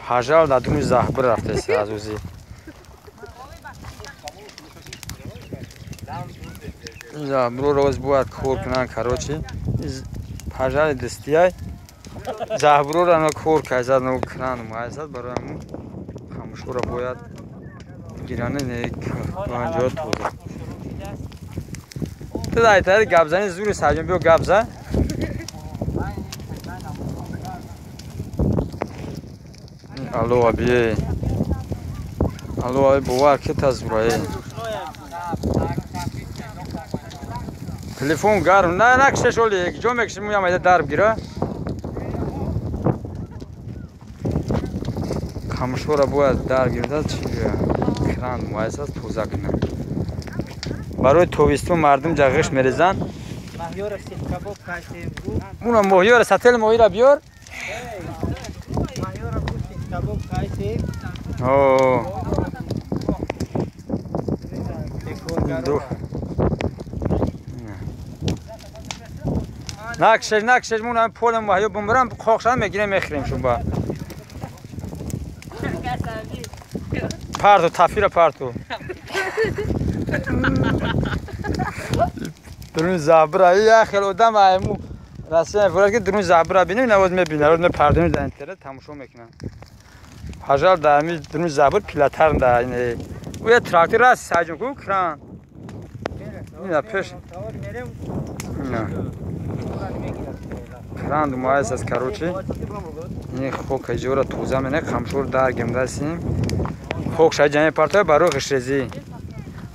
Пажал дар дуни заҳбир рафтааст аз ӯзи. Заҳбиро роз бояд кор кунанд, короче. Пажали дастияй. Заҳбироро на кор кайзад, на кран майзад, барои ҳамун хамушоро бояд гиране, не панҷоҳ тоза. Ту дар гапзани зури саҷон биё гапза. Алло аби. Алло аби бовар ки та зурае. Телефон гарм. На накшеш оли, ҷо мекшем я майда дарб гира. Камшора бояд дар гирда чи кран муайсас тоза кунад. Барои тобистон мардум ҷағиш мерезанд. Маҳёра сихкабоб кашем гу. Уна моҳиёра сател моҳира биёр. Маҳёра гу сихкабоб кашем. О. Накшеш, накшеш, муна полем маҳё бумбарам қоқшан мегирем мехӯрем шуба. Парту, тафира парту. Дурун забра, я хел одам айму Россия фурат ки дурун забра бинем, навоз мебинам, навоз мепардонем дар интернет тамошо мекунам. Пажал дар ами дурун забр пилатар да ине. Уя трактор аст саҷон ку кран. Ина пеш. Ина. Кран думайс аст короче. Ин хок ҷора тоза мене қамшор дар гемдасим. Хок шай ҷамъ партой барои ғишрезӣ.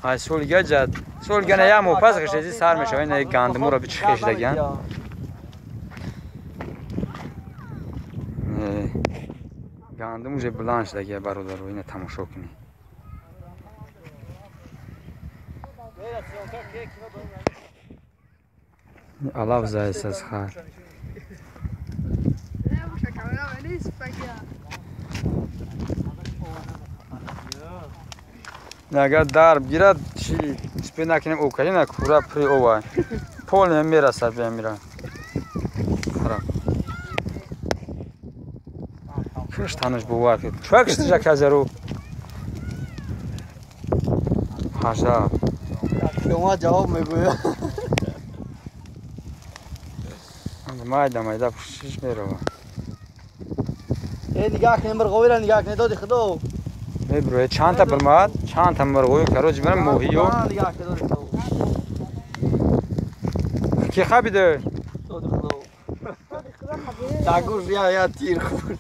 Ай солга ҷад. Солга не яму пас ғишрезӣ сар мешава. Ин гандумро бичихеш даган. Гандум уже бланш дагия бародаро, ина тамошо кунӣ. Алав зайс аз хар. Агар дарб гирад, чи спе накунем окаи на кура при ова. Пол мерасад ба мира. Хараб. Куш танаш бовар кед. Чӯ киштиҷа казару? Ҳажа. Шумо ҷавоб мегӯяд. Майда майда пушиш мерава. Э нигаҳ кунем мирғовиро нигаҳ кунед доди худо. Меброяд чандта бирмад, чандта мирғови короче мера моҳиё. Ки хабиде? Доди худо. Тагуш я тир хӯрд.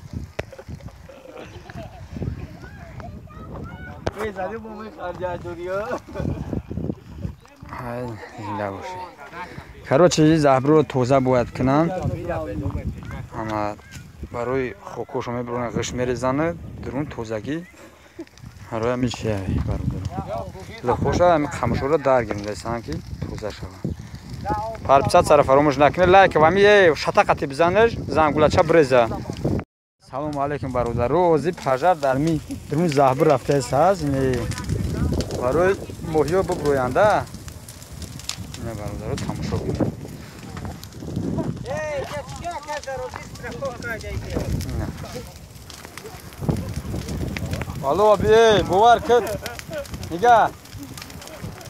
Мезанем бо мехарҷа дунё. Ай, зинда бошӣ. Короче, заҳбиро тоза бояд кунанд. Ама барои хокошо мебуранд, ғиш мерезанд, дурун тозагӣ. Барои ҳамин чи бародаро. Лухоша ҳамин қамшоро дар гирифтаанд ки тоза шаванд. Парписатсияро фаромӯш накунед, лайк ва ҳамин шатақати бизанед, зангулача биреза. Салому алайкум бародаро. Ози пажар дар ми дурун заҳбир рафтааст ҳаст. Барои моҳиё буброянда. Ина бародаро тамошо кунед. Алло аби, бовар кун. Нигаҳ.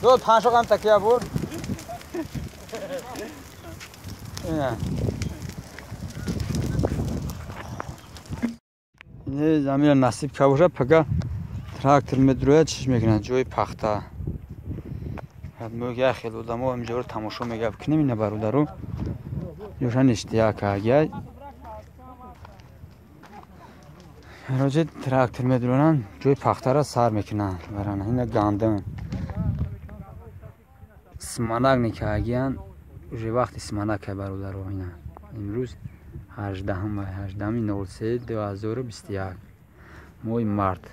Ду панҷ қам такия бур. Ина. Не замина насиб кабоша, пага трактор медрояд, чиш мекунад ҷои пахта. Мӯг як хел одамо ҳаминҷоро тамошо мегап кунем ина бародаро. Ёша ништияк агай. Роҷи трактор медронанд, ҷои пахтаро сар мекунанд. Барана ина гандум. Сманак никагиян, уже вақти сманак бародаро ина. Имрӯз 18 03 2021 моҳи март.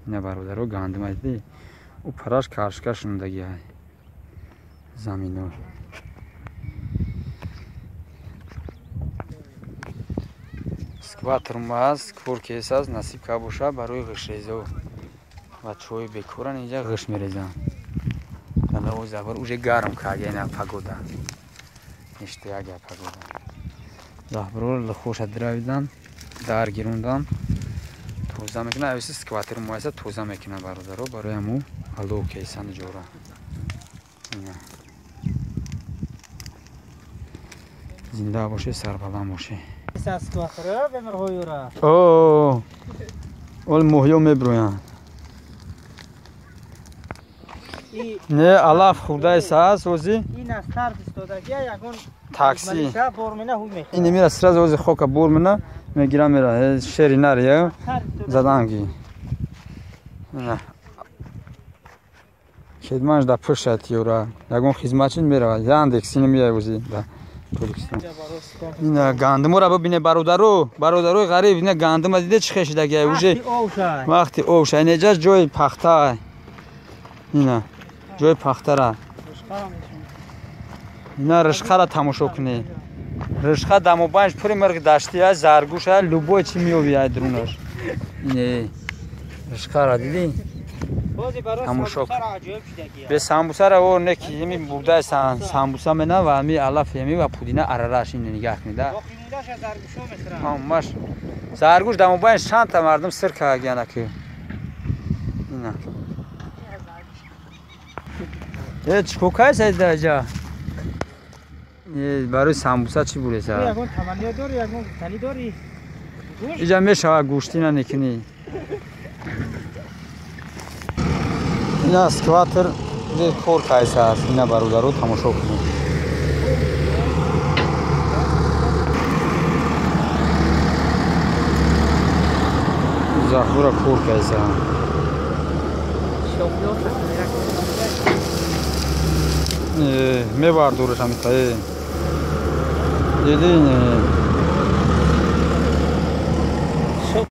Ина бародаро гандум айди. У параш каршка шундагиай. Замино. Скватр маст, кор кес аст, насиб ка боша барои ғишрезо. Бачаҳои бекоран инҷа ғиш мерезанд. Ала уже гарм кард, ина погода. Ништяк погода. Заҳбиро лухоша дравидан, дар гирундан. Тоза мекунад, ависи скватер муайса тоза мекунад бародаро, барои ҳаму алло кейсан ҷора. Зинда бошед, сарбаланд бошед. О, ол моҳиё меброянд. Не, алаф хурдаеса аст ози. Такси. Ин мера сразу ози хока бур мена, мегира мера, шери нари, заданги. Хидмаш да пушат юра. Ягон хизматчин мерава. Яндекс ин меяй ози да. Ина гандумора бибине бародаро, бародарои ғариб, ина гандума диде чӣ хешидагия уже. Вақти овша, инеҷа ҷои пахта. Ина ҷои пахтара. Ина ришқара тамошо кунед. Ришқа дамобанш пури мирғи даштия, заргӯша, любой чӣ меёви ай дурунаш. Ине ришқара дидӣ? Тамошо. Бе самбусара о неки ими бурдаи самбуса мена ва ами алаф еми ва пудина арараш ин нигаҳ кунед. Ҳамаш заргӯш дамобанш чандта мардум сир кардагияна ки. Ина. Э чӣ кокай саид даҷа? Барои самбуса чӣ буреса? Ягон таманниё дорӣ, ягон гуфтанӣ дорӣ? Иҷа мешава гӯштина некунӣ. Ина скватер кор кайса аст. Ина бародаро тамошо кунед. Захура кор кайса. Мебардораш ҳамита. Дидин.